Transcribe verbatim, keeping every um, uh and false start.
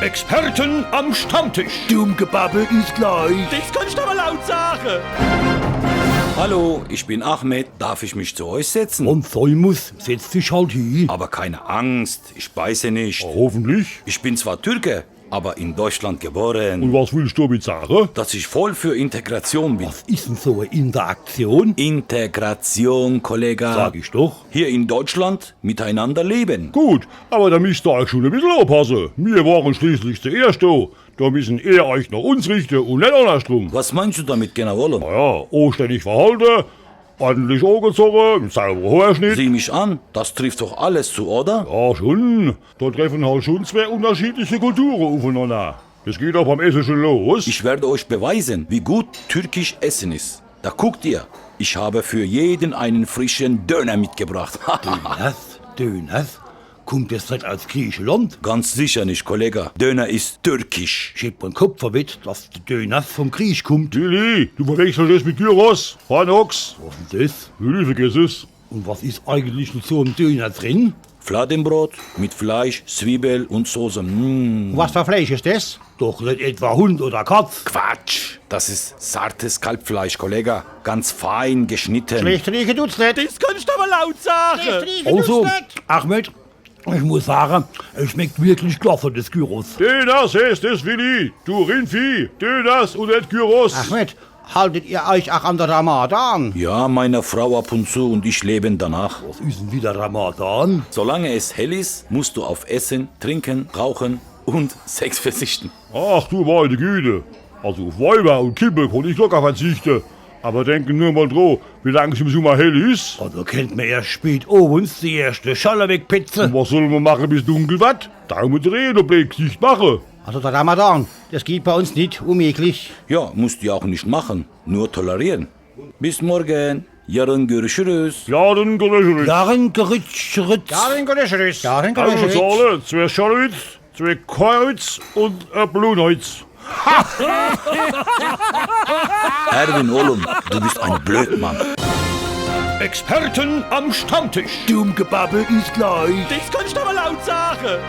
Experten am Stammtisch. Dumm Gebabbel is gleich. Des kannst awwer laut sage. Hallo, ich bin Ahmed. Darf ich mich zu euch setzen? Wann's sei muss, setz dich halt hie. Aber keine Angst, ich beiße nicht. Ja, hoffentlich. Ich bin zwar Türke, aber in Deutschland geboren. Und was willst du damit sagen? Dass ich voll für Integration bin. Was is denn so e Interaktion? Integration, Kollege. Sag ich doch. Hier in Deutschland miteinander leben. Gut, aber da müsst ihr euch schon ein bisschen anpassen. Wir waren schließlich zuerst da. Da müssen ihr euch nach uns richten und nicht andersrum. Was meinst du damit genau, Ollem? Naja, anständig verhalten, ordentlich angezogen, mit sauberem Haarschnitt. Sieh mich an, das trifft doch alles zu, oder? Ja, schon. Da treffen halt schon zwei unterschiedliche Kulturen aufeinander. Das geht auch beim Essen schon los. Ich werde euch beweisen, wie gut türkisch Essen ist. Da guckt ihr, ich habe für jeden einen frischen Döner mitgebracht. Döners? Döners? Kommt des net aus Griechenland? Ganz sicher nicht, Kollege. Döner ist türkisch. Ich hätt mein Kopf verwett, dass de Döners vom Griech kommt. Willi, du verwechselst des mit Gyros. Hornochs. Was is denn des? Willi, vergiss es. Und was is eigentlich in so em Döner drin? Fladenbrot mit Fleisch, Zwiebel und Soße. Mm. Was für Fleisch is des? Doch net etwa Hund oder Katz? Quatsch, das ist zartes Kalbfleisch, Kollege. Ganz fein geschnitten. Schlecht rieche tut's net. Des kannst awwer laut sage. Schlecht rieche tut's net. Also, Ahmed, ich muss sagen, es schmeckt wirklich klasse, des Gyros. Döners heißt es, Willi, du Rindvieh. Döners und net Gyros. Ahmed, haltet ihr euch auch an de Ramadan? Ja, meine Frau ab und zu und ich leben danach. Was is denn wieder Ramadan? Solange es hell ist, musst du auf Essen, Trinken, Rauchen und Sex verzichten. Ach du meine Güte. Also auf Weiber und Kippe kann ich locker verzichten. Aber denken nur mal dran, wie lang es im Sommer hell ist. Also könnt mer erst spät abends die erste Schorle wegpetzen. Und was soll man machen, bis dunkel wird? Daumen drehen und blöd Gesicht machen. Also der Ramadan, des geht bei uns net, unmöglich. Ja, musst du ja auch nicht machen, nur tolerieren. Bis morgen. Yarın görüşürüz. Yarın görüşürüz. Yarın görüşürüz. Yarın görüşürüz. Yarın görüşürüz. Also, zahle, zwei Schorlewitz, zwei Keuerwitz und e Bluneuitz. Erwin Ollem, du bist ein Blödmann. Experten am Stammtisch. Dumm Gebabbel is gleich. Des kannst awwer laut sage.